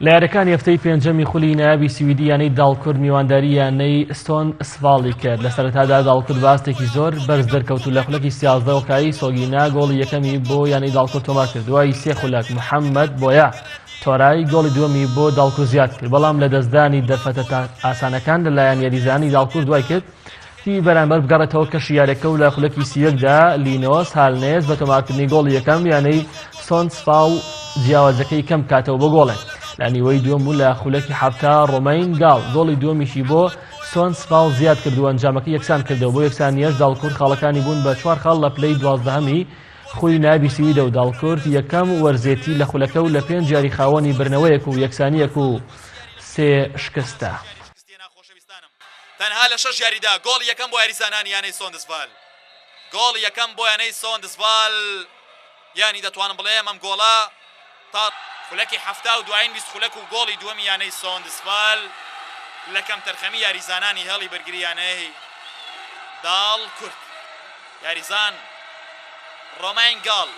لە یاریەکانی هەفتەی پێنجەمی خولی نایابی سویدی یانەی داڵکورد میوانداری یانەی سۆندسڤاڵی کرد. لە سەرەتادا داڵکورد بە ئاستێکی زۆر بەرز دەرکەوت و لە خولەکی 13 ئۆکایی سۆگینا گۆڵی یەکەمی بۆ یانەی داڵکورد تۆمار کرد. دوای سێ خولەک محەممەد بۆیە تۆرای گۆڵی دووەمی بۆ داڵکورد زیاد کرد، بەڵام لەدەستدانی دەرفەتە ئاسانەکان لەلایەن یاریزانانی داڵکورد وای کرد تیمی بەرامبەر بگەڕێتەوە کەشی یاریەکە و لە خولەکی 31 دا لینۆس هالنێس بە تۆمارکردنی گۆڵی یەکەم یانەی سۆندسڤاڵ جیاوازەکەی کەم بکاتەوە بۆ گۆڵێک. لە نیوەی دووەم و لە خولەکی 70 ڕۆمەین گاڵ گۆڵی دووەمیشی بۆ سۆندسڤاڵ زیاد کرد و ئەنجامەکەی یەکسان کردەوە. بۆ یەکسانیەش داڵکورد خاڵەکانی بوون بە چوار خاڵ لە پلەی دوازدەهەمی خولی نایابی سویدە و داڵکورد یەکەم وەرزێتی لە خولەکە و لە پێنج یاری خاوەنی برنەوەیەک و یەکسانیەک و سێ شکستە. تەنها لە شەش یاریدا گۆڵی یەکەم بۆ یاریزانانی یانەی سۆندسڤال گۆڵی یەکەم بۆ یانەی سۆندسڤال یانی دەتوانم بڵێم ئەم گۆڵە تا خولەکی 70 و دوایین 20 خولەک و گۆڵی دووەمی یانەی سۆندسڤال لە کەمتەرخەمی یاریزانانی هێڵی بەرگری یانەی داڵ کورد یاریزان ڕۆماین گاڵ.